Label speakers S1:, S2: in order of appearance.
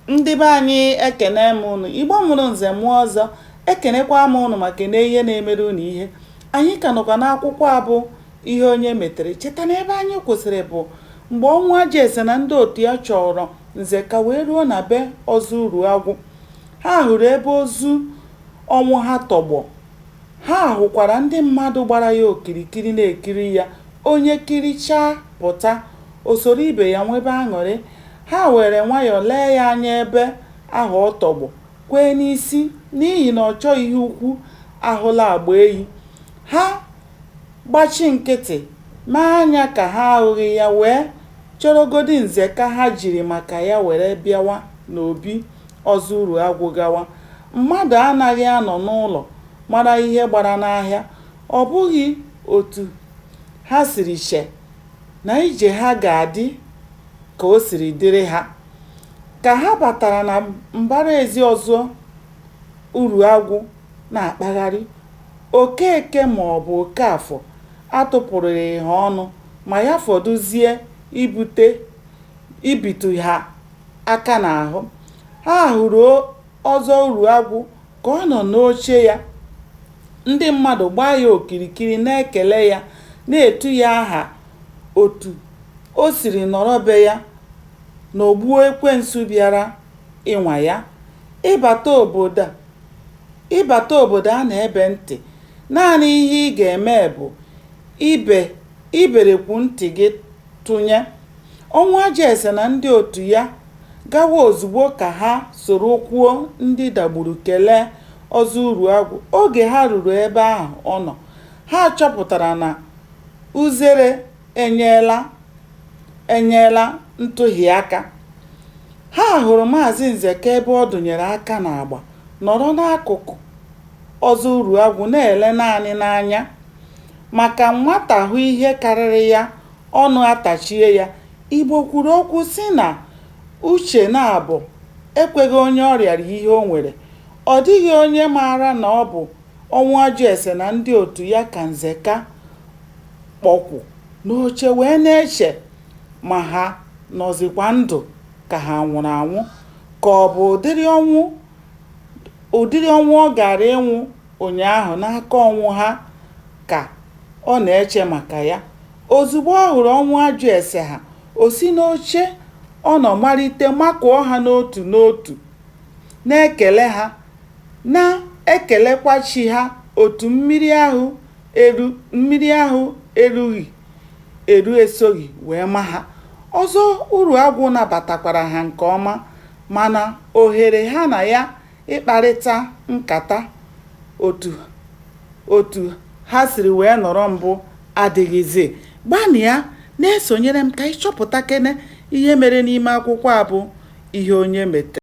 S1: Ndị be anyị, ekene m ụnụ. Igbo mụrụ nze mụọ ọzọ, ekenekwa m ụnụ ma kene ihe na-emere ụnụ ihe. Anyị ka nọkwa n'akwụkwọ a bụ Ihe Onye Metere. Cheta na ebe anyị kwụsịrị bụ mgbe Ọnwụajụese na ndị otu ya chọrọ Nzeka wee ruo na be Ọzọ Uruagwụ. Ha hụrụ ebe ozu Ọnwụha tọgbọ. Ha hụkwara ndị mmadụ gbara ya okirikiri na-ekiri ya. Onye kirichaa pụta, o soro ibe ya nwebe aṅụrị. Ha weere nwayọọ lee ya anya ebe ahụ ọ tọgbọ, kwee n'isi n'ihi na ọchọ ihe ukwu ahụla agba ehi. Ha gbachi nkịtị, mee anya ka ha ahụghị ya wee chọrọgodi Nzeka ha jiri maka ya were bịawa n'obi Ọzọ Uruagwụ gawa. Mmadụ anaghị anọ n'ụlọ mara ihe gbara n'ahịa. Ọ bụghị otu ha siri che na ije ha ga-adị ka o siri dịrị ha. Ka ha batara na mbaraezi Ọzọ Uruagwụ na-akpagharị, Okeke maọbụ Okafọ atụpụrụghị ha ọnụ ma ya fọdụzie ibitụ ha aka n'ahụ. Ha hụrụ Ọzọ Uruagwụ ka ọ nọ n'oche ya, ndị mmadụ gbaa ya okirikiri na-ekele ya, na-etu ya aha otu o siri nọrọ be ya nọgbuo ekwensu bịara ịnwa ya. Ị bata obodo a na-ebe ntị, naanị ihe ị ga-eme bụ iberekwu ntị gị tụnye. Ọnwụajụese na ndị otu ya gawa ozugbo ka ha sorokwuo ndị Dagburu kelee Ọzọ Uruagwụ. Oge ha ruru ebe ahụ ọ nọ, ha chọpụtara na uzere enyeela ntụhịaka. Ha hụrụ Maazị Nzeka ebe ọ dụnyere aka n'agba nọrọ n'akụkụ Ọzọ Uruagwụ na-ele naanị n'anya. Maka nwata hụ ihe karịrị ya, ọnụ atachie ya. Igbo kwuru okwu sị na uche naabọ ekweghị onye ọrịa rie ihe o nwere. Ọ dịghị onye maara na ọ bụ Ọnwụajụese na ndị otu ya ka Nzeka kpọkwu n'oche wee na-eche ma ha nọzịkwa ndụ ka ha nwụrụ anwụ, ka ọ bụ ụdịrị ọnwụ ọ gaara ịnwụ ụnyaahụ n'aka Ọnwụha ka ọ na-eche maka ya. Ozugbo ọ hụrụ Ọnwụajụese ha, o si n'oche ọ nọ malite makụọ ha n'otu n'otu na-ekele ha, na-ekelekwa chi ha otu mmiri ahụ erughị eru esoghị wee ma ha. Ọzọ Uruagwụ nabatakwara ha nke ọma mana ohere ha na ya ịkparịta nkata otu ha siri wee nọrọ mbụ adịghịzị. Gbalịa na-esonyere m ka ị chọpụtakene ihe mere n'ime akwụkwọ a bụ Ihe Onye Metere.